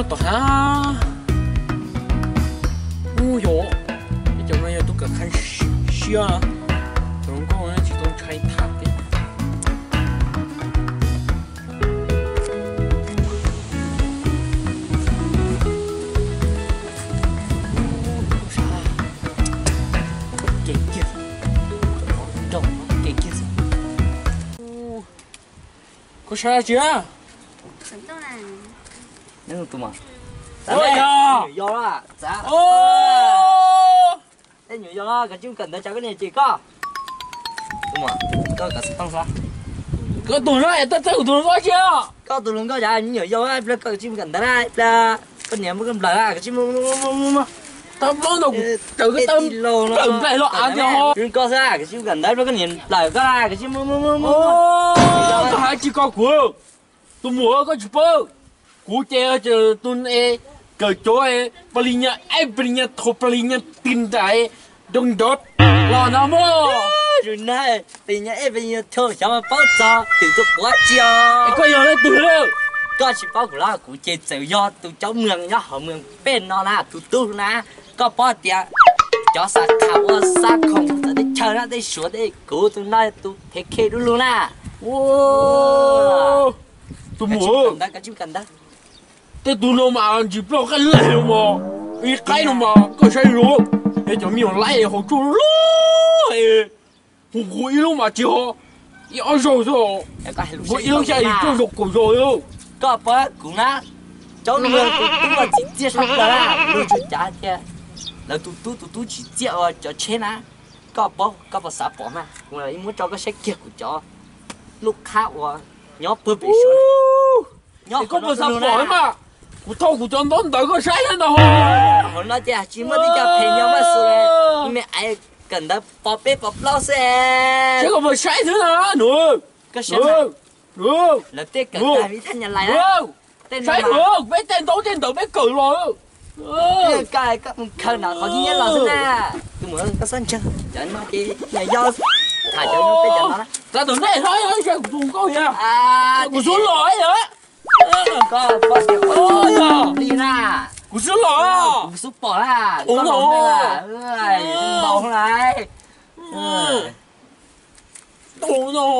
Tom hav. Ub yog, cov no yog tus kawm qhab siab, cov hluas nkauj tsis tau ntshai tham thiab. Koj saib tsis? Nyuam yog, nyuam yog, koj tsis mus kawm ntawv, koj niam cem koj. Koj tus no es tawg tawg kuv tus hluas nkauj tsis? Koj tus hluas nkauj cas nyuam yau, koj tsis mus kawm ntawv na, koj niam muab koj nplawm, koj tsis mus. Tau plaub ntawd kuv raws koj tawg nplawm los av tiag ho. Koj xwb koj tsis mus kawm ntawv, koj niam nplawm koj, koj tsis mus. Koj hais tsis koj kuv, tus muam koj tsis paub, kuv ces tus kawm cov pali nyas ej, pali nyas thaum, pali nyas ti nraim rau nrov los no mog. Zus na, pali nyas ej, pali nyas thaum xyov mas paub txog twm tus quav tsi os. Koj yog leej twg? Koj tsis paub kuv los? Kuv ces txawm yog tus cov mws nyob hauv mws pej no na, tus tub na. Koj paub tias cov xav tham ua xav khoom txawv teb chaws na, tej Suav tej, kuv tus no tus phem khe dub lug na. Tus muam, koj tsis mus kawm ntawv. Tej tug no mas ntsis plaub qab leeg no mas, ib qaib no mas koj saib zoo, es cov me nyuam laib hauv tsuj lug, hu hu ib lub mas tsis ho ib ob zaug xwb, hu ib lub xya yim cuaj zaug kaum zaug. Koj paub kuv na, cov luag tus tub txiv txiaj sab plaws na, luag tsuas cav tias lawv tus tub, tus tub tsis txiaj ua cov tsheb na. Koj paub, koj puas xav pom mas, kuv muab tso koj saib kiag kuv cov lub qhab uas nyob puag pem Suav. Koj puas xav pom mas, kuv thauj kuv cov ntaub ntawv koj saib thiab ntag. Hauv no ces tsis muaj tej cov phem nyob mas xwb, me aiv kawm ntawv pov peb pov plaub xwb. Saib koj puas saib xwb na nus. Koj saib, lawv tej kawm tag ib thaj nyas lais na. Saib, peb tej ntaub tej ntawv peb kawm los. Koj mus khaws no qhov nyiab los xwb na. Tus muam, koj txhob ntseeg cov no ces nyuam yau, tham cov no peb cov no na. Txav tus nej hlob, kuv tus nkauj yog, kuv xub los yog. Koj paub tias li na, kuv xub los, kuv xub pom na, koj los na, npaum lais. Txav kom deb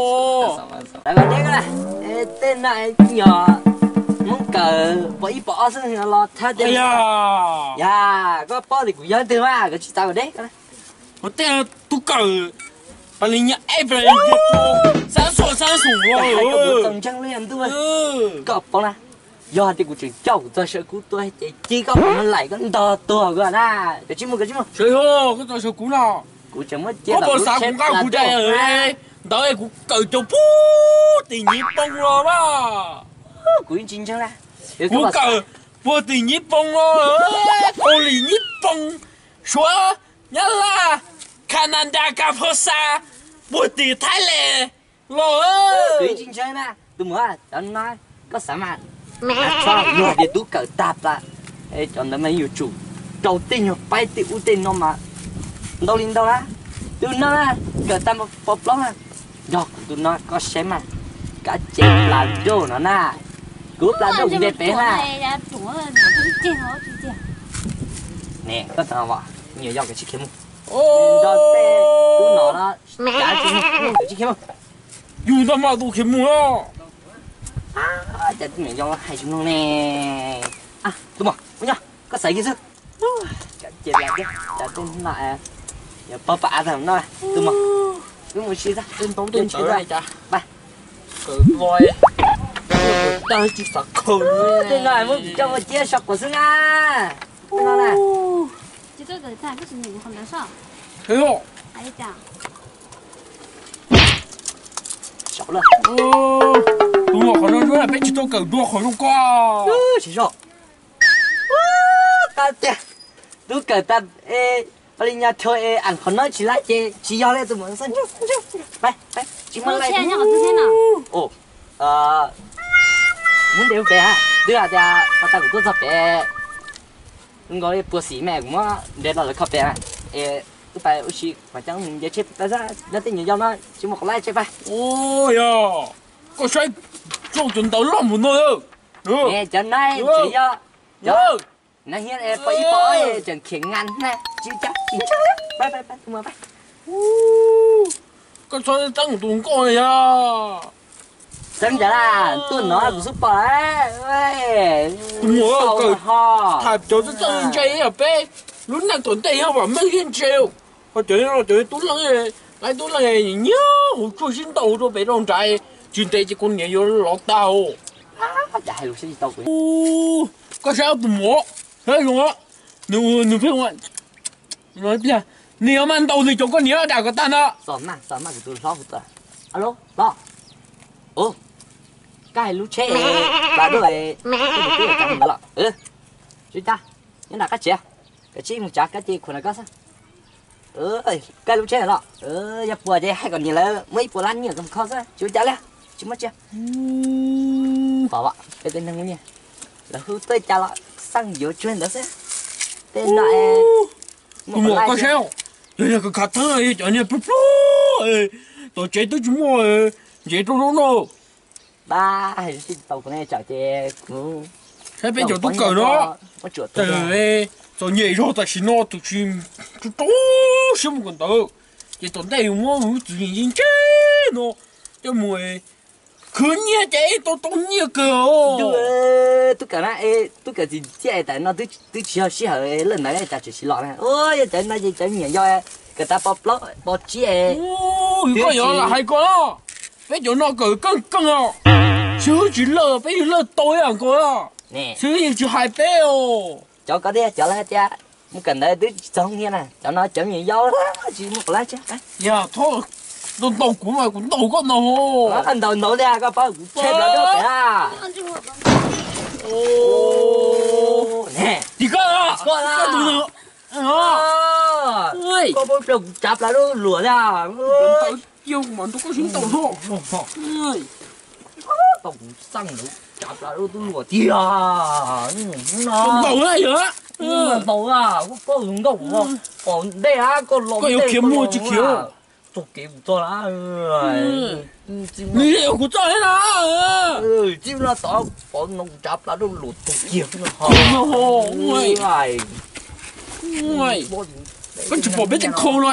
koj, tej no nyuam Hmoob kawm pom ib pom ob xwb los thab tias. Yog koj paub tias kuv yog leej twg mas koj tsis txav kom deb. Kuv tej tub kawm pali nyas ej, pali nyas xab xom xab xoom los. Koj paub na, yog hais tias kuv tseem coj kuv txog sawv kuv tuag ces ci koj qhov muag laim koj ntog tuag koj na. Koj tsis mus, koj tsis mus. Sawv, koj txog sawv kuv no, kuv tseem muab cia, koj puas xav kuv nqa kuv cov ntawv kuv kawm cov puag tim Nyij Pooj los mas. Kuv yeej tsis ntseeg na. Kuv kawm puag tim Nyij Pooj los, Kaus Lim, Nyij Pooj, Suav, Nyab Laj, Kha Na Da, Ka Pha Xa, puag tim Thaib Les los. Kuv yeej tsis ntseeg na. Tus muam, cov no koj xav mas, txhob luag tias tub kawm tag plaws, cov ntawd mas yuav tsum rau tej nyuag paib tej ub tej no mas ntau li ntau na. Tus no na, kawm tag pov plaub na, yog kuv tus no koj saib mas, kav ces plas doj no na, kuv plas doj kuv nce pem na. Ne, koj tau nyuam yau koj tsis khiav mus. Nrog tej tub no los kav tsis mus, koj tsis khiav mus. Yus ntag mas tus khiav mus os. Cas tus nyuam yau hais tsis mloog ne. Tus muam, ua nyob koj xaiv kiag xwb. Ces cas tej no, yog pog pab av tag no, tus muam, wb mus si xwb, wb mus si xwb. Tej no muab kuv coj mus cia saum quav xwb na. Tej no na. Tus muam, qhov no peb tsis tau kawm dua qhov zoo ko. Tsis zoo. Qab tiag, tub kawm tag, pab li nyas rhau es am qhov no tsis laib ces tsis yog li tus muam. Tsis muaj laib. Muab ntes pem, twb hais tias pas tas kuv tuaj txog pem, nkaus li puas xim me kuv muab ntes los lawv kho pem, es wb pais ua si mas coj mus nce tsheb pais xwb, nyob tej nyuam yaus no tsis muaj qhov laib tsheb pais. Yog, koj saib, cov ntawv loj mus no. Cov no tseem yog Nab hiab pom ib pom tseem khiav ngas na, tsis cas tsis ntshai. Pais pais pais, mus pais. Koj txhob txeeb tus nkauj yog. Txeeb cas laj, tuaj no kuv xub pom. Tus muam, kawm ho tham cov txeeb txeej ntse yog peb lub neej tom ntej yog vam meej thiab ntse. Ho cov no cov tub leej, lawv tub leej nyiag hauv tsuag sib ntaus rau pem rau nrad, tsis ntev ces kuv niam yuav los tag. Koj saib tus muam, saib zoo, nws pheej, nws yuav mas ntaus nws cov koj niam dam kom tag ntag. Alo, los. Koj hais lub tsheb pla dua, koj twb tsav mus ntawd los? Tsis tas, nyob nram qab tsev, koj tsij mus tsav kab cia khuam ntawm koj xwb. Koj lub tsheb los, yog puas ces hais kom niam lawv muab ib puas lab nyiaj kom kho xwb, tsis ua cas li, tsis muaj tsia. Pom peb tej neeg muaj nyiaj, lawv hu tuaj cas los xaj yuav tsuag ntawd xwb. Tej no, tus muam koj saib, yog yog khav theeb yog cov niag pluag pluag, tom tsev twb tsis muaj ntsev rau zaub no. Saib peb cov tub kawm no, txom nyem zog tam sim no tus tsis rau siab mus kawm ntawv, ces tom ntej yus muab wb txiv ntse ntse no coj mus khwv nyiaj ces tau tau nyiaj kawg. Tub kawm na, tub kawm txiv thiaj tam no twb tsis yog sij hawm lawm ntawd cas tseem sis los na. Yog cov no ces cov nyiam yog kawm tas pos plaub pos tsib. Koj yuav lam hais koj, peb cov no kawm keej keej os, xwb tsis lawj peb yug lawj tau ib yam nkaus, xwb yeej tsis hais peb os. Cov koj thiab cov lawv tias mus kawm ntawv twb tsis txog hnub nyiaj na, cov no cov nyiam yau tsis muaj qab lab tsi. Yog thaub ntaus kuv mas kuv ntaus koj no. Ntaus ntaus tiag koj paub kuv tsheb plaws dua pem na. Tim koj, koj tus no, koj paub plaws kuv tsav plaws dua luam tiag. Yog kuv mam nrog koj sib ntaus ho. Tau kuv xaj ntawd tsav plaws dua tub luam tiag. Ntaus na yog. Ntaus a, koj tus nkauj, pom ntej a koj los, yuav khiav muag tsis khiav. Txog kev kuv txog lawm. Nws yog kuv txoj thiab na. Txij no tod pov no kuv tsav plaws dua luam tug kiag no ho. Koj tsis pom peb tej khau no.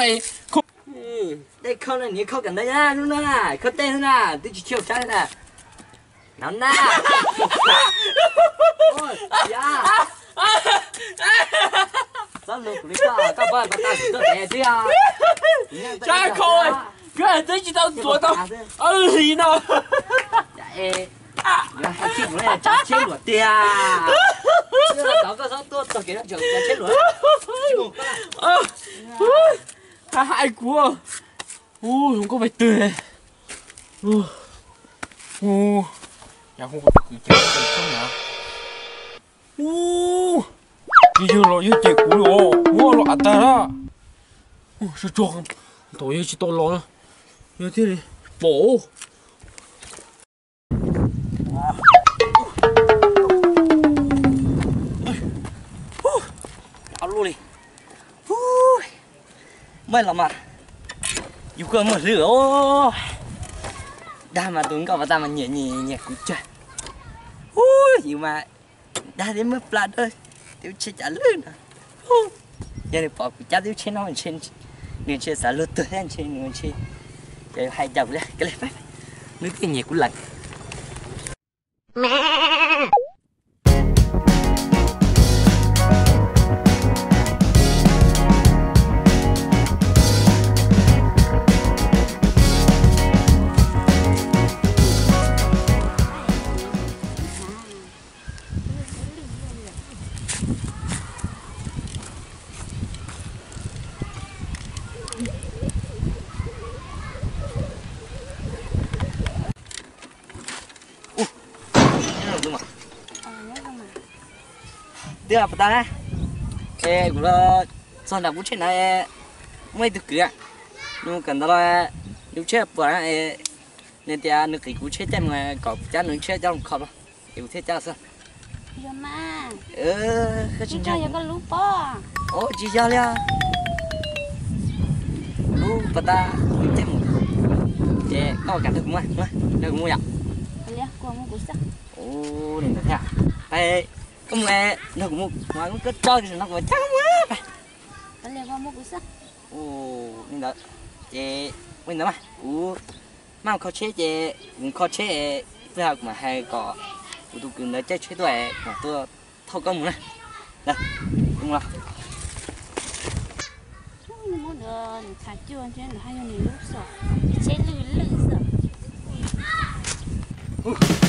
Tej khau no niam khau kawm ntawv na, lub no na, khau tej na, twb tsis khiav tsab na. No na. Txhob luag kuv li koj, koj paub pas tas kuv tuaj pem twb yog. Tsab khau, koj twb tsis tau ntxuav tau li no. Yuav hais tsis mus tsav tsheb luam tiag. Tov koj txhob tuaj txog kev no tsav tsheb luam. Hais kuv, zoo nkauj pais twg. Ub, yog los yog cem kuv li os, muab los av tag lawm. Sub tsuag, thaum yog tsis tau los, yog thiaj li pom. Av luaj li. Muaj los mas, yus kuj muaj hlwb os. Dag mas tus nkauj pas tas mas nyiam nyiam kuv cag. Ub, yus mas dag thiab muab pla dawb, twb tsheb cas lwj no. Yog nws pom kuv cab twb tsheb no ntshe nws ntshe xav luag tuag thiab ntshe nws ntshe ces hais cas kuv li, nws twb nyiam kuv lawm. Twb pas tas na, es kuv los txog nram kuv tsheb na, muaj ib tug kwv, nws kawm ntawv los, nws tsheb puas na, nws tias nws qiv kuv tsheb caij mus kom kuv cab nws tsheb coj los kho, es kuv thiaj cab xwb. Tsis yog li, lub pas tas nws caij mus, ces koj kam nrog kuv mus, nrog kuv mus yom. Ua li kuv mus kuv xwb. Ua li ntawd thiab, peb Koj mus nrog kuv mus, kuv koj tso no kuv coj koj mus. Li ntawd, ces ua li ntawd mas kuv maj mus kho tsheb ces kuv kho tsheb, tag kuv mam hais kom kuv tus kwv ntawd caij tsheb tuaj, mam tuaj thauj koj mus na. Mus los. Muab nws txhais cuag ntshe nws haj yog nws lub xom, tsheb lwj lwj xwb.